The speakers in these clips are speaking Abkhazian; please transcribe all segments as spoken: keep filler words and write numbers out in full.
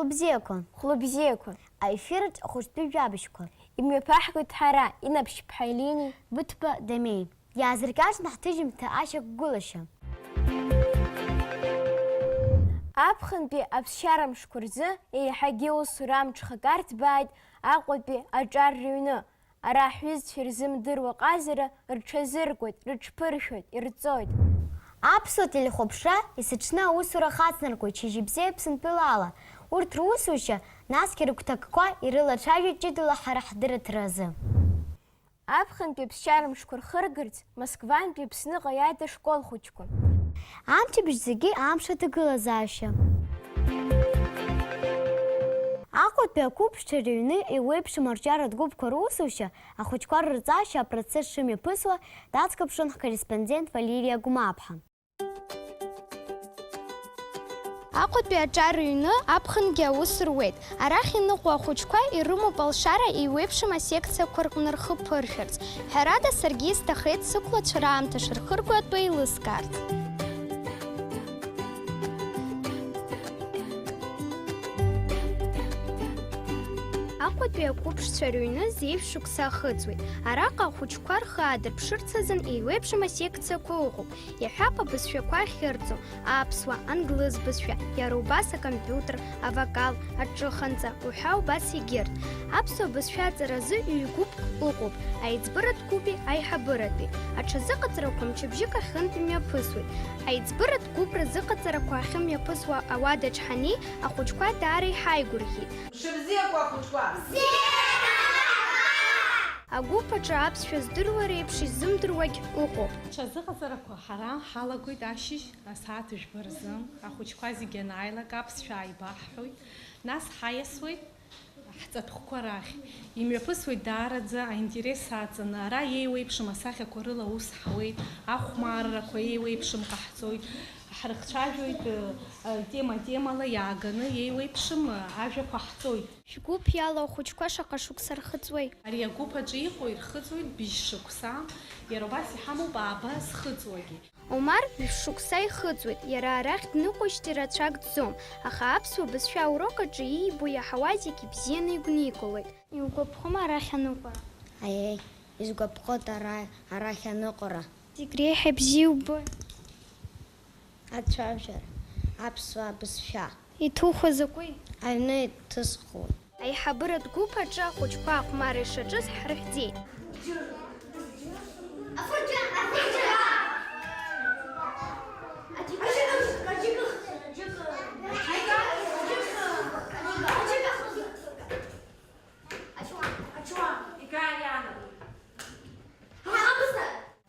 Бзиақәа. Хәлыбзиақәа. Аефираҿ ахәыҷтәы жәабжьқәа. Имҩаԥаҳгоит ҳара, Инаԥшьԥҳа Елини. Быҭәба Дамеи. Иаазыркьаҿны ҳҭыжьымҭа ашьақәгылашьа. Аԥхынтәи аԥсшьара мшқәа рзы еиҳагьы усура амҽхак арҭбааит Аҟәатәи аҿар рыҩны. Ара ҳҩызцәа ирзымдыруа ҟазара рҽазыркуеит, рыҽԥыршәоит, ирҵоит. Аԥсуа телехәаԥшра есыҽны аусура хацнаркуеит шьыжьбзиа Аԥсынтәылала. Урҭ русушьа, насгьы рыгәҭакқәа ирылацәажәоит ҷыдала ҳара ҳдырраҭара азы. Аԥхынтәи аԥсшьара мшқәа рхыргарц Москвантәи Аԥсныҟа иааит ашкол хәыҷқәа. Амчыбжь зегьы амш аҭагылазаашьа. Аҟәатәи ақәыԥшцәа рыҩны еиуеиԥшым арҿиаратә гәыԥқәа русушьа ахәыҷқәа рырҵаашьа апроцесс шымҩаԥысуа дацкаԥшуан ҳкорреспондент Валериа Гәмаԥҳа. Аҟәатәи аҿар рыҩны аԥхынгьы аус руеит. Арахь иныҟәо ахәыҷқәа ирымоуп алшара еиуеиԥшым асекциақәа рҟны рхы ԥыршәарц. Ҳәарада, саргьы исҭахеит сықәлацәа раамҭа шырхырго атәы еилыскаарц. Аҟәатәи ақәыԥшцәа рыҩны зеижә шықәса ахыҵуеит. Араҟа ахәыҷқәа рхы аадырԥшырц азын еиуеиԥшым асекциақәа ыҟоуп. Иаҳҳәап, абызшәақәа ахьырҵо, аԥсуа, англыз бызшәа, иара убас акомпиутер, авокал, аҿыханҵа уҳәа убас егьырҭ. Аԥсуа бызшәа аҵаразы ҩ-гәыԥк ыҟоуп, аиҵбыратә гәыԥи аиҳабыратәи. Аҽазыҟаҵарақәа мчыбжьык ахьынтә имҩаԥысуеит. Аиҵбыратә гәыԥ разыҟаҵарақәа ахьымҩаԥысуа ауадаҿ ҳаннеи, ахәыҷқәа даара иҳаигәырӷьеит. Мшыбзиақәа, ахәыҷқәа! Агәыԥ аҿы аԥсшәа здыруа реиԥш изымдыруагь ыҟоуп. Ҽазыҟаҵарақәа ҳара ҳалагоит ашьыжь асааҭ жәба рзы. Ахәыҷқәа зегьы анааилак аԥсшәа ааибаҳҳәоит, нас ҳаиасуеит ҳҵатәхәқәа рахь. Имҩаԥысуеит даараӡа аинтерес аҵаны. Ара еиуеиԥшым асахьақәа рыла аус ҳауеит, ахәмаррақәа еиуеиԥшым ҟаҳҵоит, ҳрыхцәажәоит, э, э, тема темала иааганы еиуеиԥшым, э, ажәақәа ҳҵоит. Шәгәыԥ иалоу ахәыҷқәа шаҟа шықәса рхыҵуеи? Ари агәыԥ аҿы иҟоу ирхыҵуеит быжь шықәса, иара убас иҳамоуп ааба зхыҵуагьы. Омар ҩышықәса ихыҵуеит, иара арахь дныҟәоижьҭеи рацәак дӡом, аха аԥсуа бызшәа аурок аҿы иибо иаҳауа зегь ибзианы игәникылоит. Иугәаԥхома арахь аныҟәара? Аиеи, исгәаԥхоит ара, арахь аныҟәара. Зегь реиҳа ибзиа иубои? Ацәажәара, аԥсуа бызшәа. Иҭухуа закәи? Аҩны иҭысхуеит. Аиҳабыратә гәыԥ аҿы ахәыҷқәа ахәмарра ишаҿыз ҳрыхьӡеит.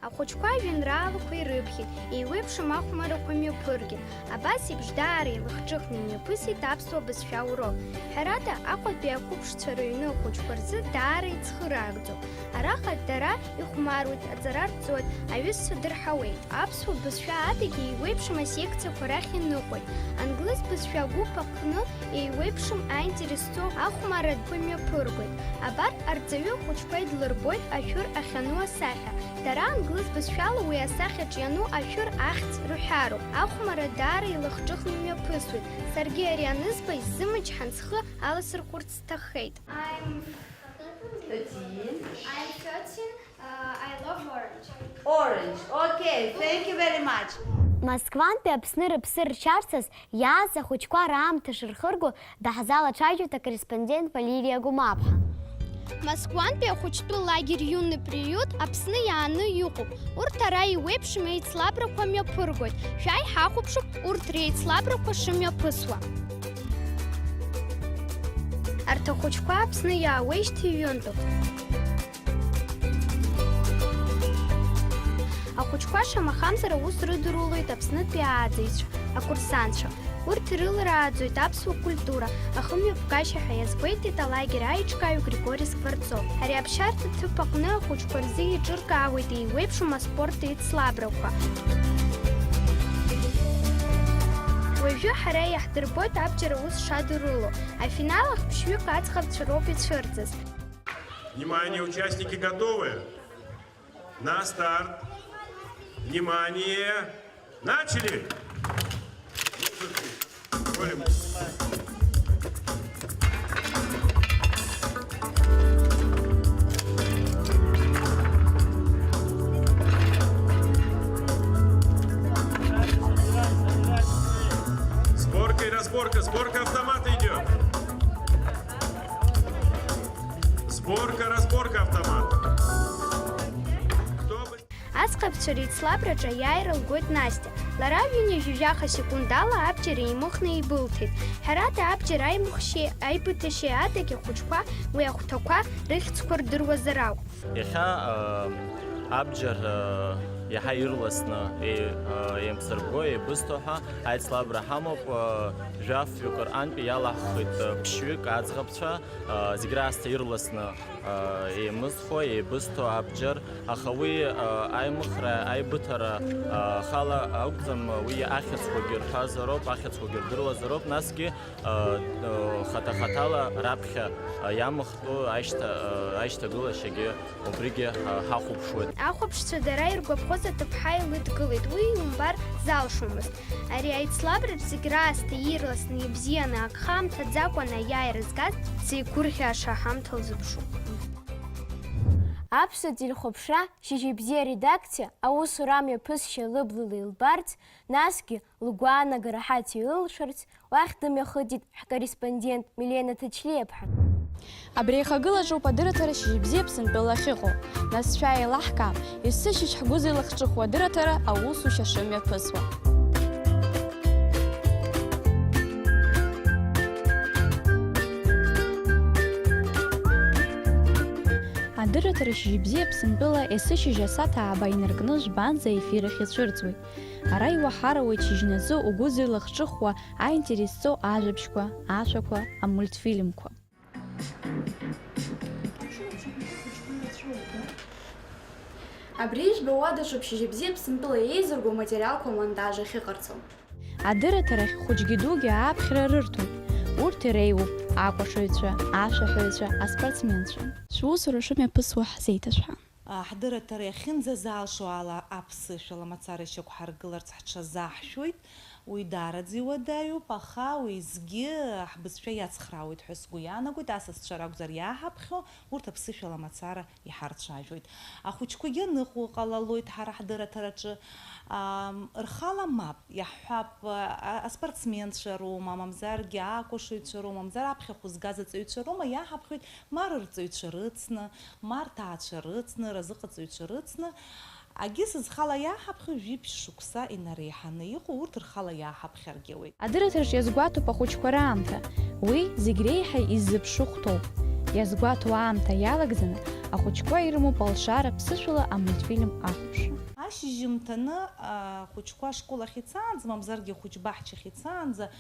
Ахәыҷқәа ажәеинраалақәа ирыԥхьеит, еиуеиԥшым ахәмаррақәа мҩаԥыргеит. Абас еиԥш даара илахҿыхны имҩаԥысит аԥсуа бызшәа аурок. Ҳәарада, Аҟәатәи ақәыԥшцәа рыҩны ахәыҷқәа рзы даара ицхыраагӡоуп. Араҟа дара ихәмаруеит, аҵара рҵоит, аҩызцәа дырҳауеит. Аԥсуа бызшәа адагьы еиуеиԥшым асекциақәа рахь иныҟәоит. Англыз бызшәа агәыԥ аҟны еиуеиԥшым аинтерес зҵоу ахәмарратә мҩаԥыргоит. Абар, арҵаҩы ахәыҷқәа идлырбоит ашәыр ахьану асахьа. Дара англыз бызшәала уи асахьаҿ иану ашәыр ахьӡ рҳәароуп. Ахәмарра даара илахҿыхны имҩаԥысуеит. Саргьы ари анызба исзымычҳан, схы аласырхәырц сҭаххеит. I'm thirteen. I'm thirteen. Uh, I love orange. Orange. Okay, thank you very much. Москвантәи Аԥсны рыԥсы ршьарсас иааз ахәыҷқәа раамҭа шырхырго даҳзалацәажәеит акорреспондент Валериа Гәмаԥҳа. Москвантәи ахәыҷтәы лагер Юный приют Аԥсны иааны иҟоуп. Урҭ ара еиуеиԥшым еицлабрақәа мҩаԥыргоит. Шәааи ҳахәаԥшып урҭ реицлабрақәа шымҩаԥысуа. Арҭ ахәыҷқәа Аԥсны иаауеижьҭеи ҩынтәуп. Ахәыҷқәа шамахамзар аус рыдырулоит Аԥснытәи ааӡаҩцәа, акурсантцәа. Урҭ ирыларааӡоит аԥсуа культура, ахымҩаԥгашьа ҳәа иазгәеиҭеит алагер аиҿкааҩ Григори Скворцов. Ари аԥсшьарҭа ҭыԥ аҟны ахәыҷқәа рзы еиҿыркаауеит еиуеиԥшым аспорт еицлабрақәа. Уажәы ҳара иаҳдырбоит абџьар аус шадыруло. Афинал ахԥшьҩык аӡӷабцәа роуп ицәырҵыз. Внимание, участники готовы? На старт. Внимание. Начали! Колем. Сборка, разборка автомата. Кто бы- Аӡӷабцәа реицлабраҿы аиааира лгоит Настиа. Лара ҩынҩажәижәаха секундала абџьар еимыхны еибылҭеит. Ҳәарада, абџьар аимыхшьеи аибыҭашьеи адагьы ахәыҷқәа уи ахәҭақәа рыхьӡқәа рдыруазар акәын. Иахьа, э, абџьар, э, иаҳа ирласны, е-, э, еимсырго, еибызҭо ҳәа аицлабра ҳамоуп, э, жәаф-ҩык рҟынтәи иалаҳхит, э, ԥшьҩык аӡӷабцәа, э, зегь раасҭа ирласны, э, еимызхуа, еибызҭо абџьар, аха уи, э, аимыхра, аибыҭара, э, ахала акәӡам, уи ахьӡқәагьы рҳәазароуп, ахьӡқәагьы рдыруазароуп, насгьы, э, э, хаҭа-хаҭала раԥхьа, э, иамыхтәу ашьҭа-, э, ашьҭагылашьагьы убригьы, э, ҳахәаԥшуеит. Ахәаԥшцәа дара иргәаԥхоз аҭыԥҳа илыдгылеит, уи иумбар залшомызт. Ари аицлабраҿ зегь раасҭа ирласны, ибзианы, агха мҭаӡакәаны аиааира згаз дзеигәырӷьаша ҳамҭа лзыԥшуп. Аԥсуа телехәаԥшра Шьыжьыбзиа редакциа аусура амҩаԥысшьа лыблала илбарц, насгьы лгәаанагара ҳацеилылшарц, уахь дымҩахыҵит ҳкорреспондент Милена Ҭачлиаԥҳа. Абри аихагылаҿоуп адырраҭара Шьыжьыбзиа Аԥсынтәыла ахьыҟоу. Нас шәааи еилаҳкаап, есышьыжь ҳгәы зеилахҿыху адырраҭара аусушьа шымҩаԥысуа. Адырраҭара Шьыжьыбзиа Аԥсынтәыла есышьыжь асааҭ ааба инаркны жәбанӡа аефир ахь ицәырҵуеит. Ара иуаҳарауеит шьыжьназы угәы зеилахҿыхуа, аинтерес зҵоу ажәабжьқәа, ашәақәа, амультфильмқәа. Абри ижәбо уадаҿоуп Шьыжьыбзиа Аԥсынтәыла еизырго аматериалқәа амонтаж ахьыҟарҵо. Адырраҭарахь хәыҷгьы дугьы ааԥхьара рырҭоит. Урҭ иреиуоуп акәашаҩцәа, ашәаҳәаҩцәа, аспортсменцәа. Шәусура шымҩаԥысуа ҳзеиҭашәҳәа. Ҳдырраҭара иахьынӡазаалшо ала аԥсышәала мацара ишьақәҳаргыларц ҳҽазаҳшәоит. Уи даараӡа иуадаҩуп, аха уеизгьы ҳбызшәа иацхраауеит ҳәа сгәы иаанагоит, асасцәа ракәзар иааҳаԥхьо, урҭ аԥсышәала мацара иҳарцәажәоит. Ахәыҷқәагьы аныҟоу ҟалалоит ҳара ҳдырраҭараҿы. Ам, рхала мап, иаҳҳәап, а, аспортсменцәа роума, мамзаргьы акәашаҩцәа роума, мамзар аԥхьахә згаз аҵаҩцәа роума, иаҳаԥхьоит ма рырҵаҩцәа рыцны, ма рҭаацәа рыцны, разыҟаҵаҩцәа рыцны. Агьыс зхала иааҳаԥхьо жәиԥшь шықәса инареиҳаны иҟоу урҭ рхала иааҳаԥхьаргьы ауеит. Адырраҭараҿ иазгәаҭоуп ахәыҷқәа раамҭа. Уи зегь реиҳа иззыԥшу хәҭоуп. Иазгәаҭоу аамҭа иалагӡаны ахәыҷқәа ирымоуп алшара ԥсышәала амультфильм ахәаԥшра. Ашьыжьымҭаны ахәыҷқәа ашкол ахь ицаанӡа, мамзаргьы ахәыҷбаҳчахь ицаанӡа,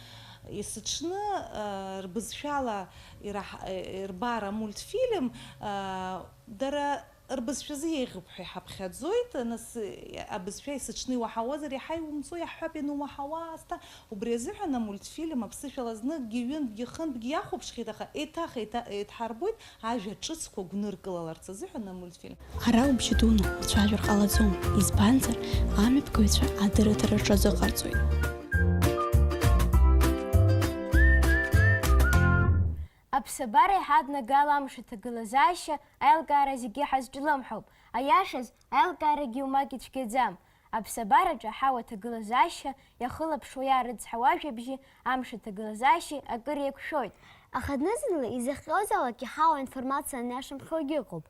есыҽны, а, рбызшәала ираҳ-, ирбар амультфильм, а, дара рбызшәазы еиӷьуп ҳәа иҳаԥхьаӡоит, нас, абызшәа есыҽны иуаҳауазар, иаҳа иумҵәо иаҳҳәап, ианумаҳауа аасҭа. Убри азыҳәан амультфильм аԥсышәала зныкгьы, ҩынтәгьы, хынтәгьы иахәаԥшхьеит, аха еиҭах еиҭа-, еиҭҳарбоит ажәа ҿыцқәа гәныркылаларц азыҳәан амультфильм. Ара убжьы дуны уцәажәар ҟалаӡом, избанзар, амҩаԥгаҩцәа адырраҭара рҽазыҟарҵоит. Аԥсабара иҳаднагала амш аҭагылазаашьа аилкаара зегьы ҳазҿлымҳауп. Аиашаз, аилкаарагьы умак ицәгьаӡам. Аԥсабараҿы аҳауа аҭагылазаашьа иахылаԥшуа иаарыцҳауа ажәабжьи амш аҭагылазаашьеи акыр еиқәшәоит. Аха зны-зынла изыхҟьозаалак иҳауа аинформациа аниашамхьоугьы ыҟоуп.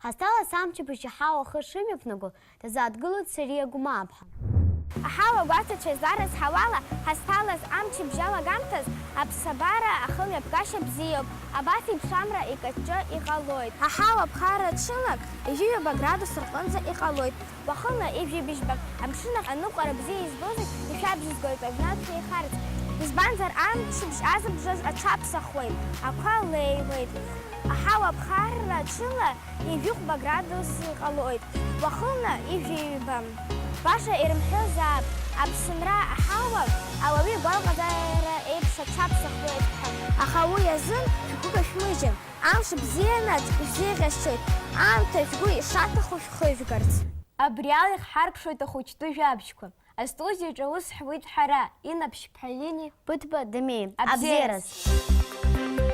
Ҳазҭалаз амчыбжь аҳауа ахы шымҩаԥнаго дазааҭгылоит Сариа Гәмааԥҳа. Аҳауа гәаҭацәа изларыцҳауала, ҳазҭалаз амчыбжь алагамҭаз аԥсабара ахымҩаԥгашьа бзиоуп, абас еиԥш амра икаҷҷо иҟалоит. Аҳауа ԥхарра ҽынлак ҩажәи ҩба градус рҟынӡа иҟалоит. Уахынла ҩажәи быжьбак амшын ахь аныҟәара бзиа избо зегь ишәабжьызгоит уажәнатә еихарц. Избанзар, амчыбжь азыбжаз аҽаԥсахуеит, ақәа леиуеит. Аҳауа ԥхарра ҽынла ҩажәи хәба градус иҟалоит, уахынла ҩажәи ҩба. Баша ирымҳәозаап, Аԥсынра аҳауа ауаҩы игәалаҟазаара еиԥш аҽаԥсахуеит ҳәа. Аха уи азын шәгәы кашәмыжьын, амш бзианаҵ ишәзеиӷьасшьоит, аамҭа шәгәы ишаҭаху шәхыжәгарц. Абри ала ихҳаркәшоит ахәыҷтәы жәабжьқәа. Астудиаҿы аус ҳуеит ҳара, Инна Ԥшьԥҳа Лини, Быҭәба Дамеи. Абзиараз. Абзиараз.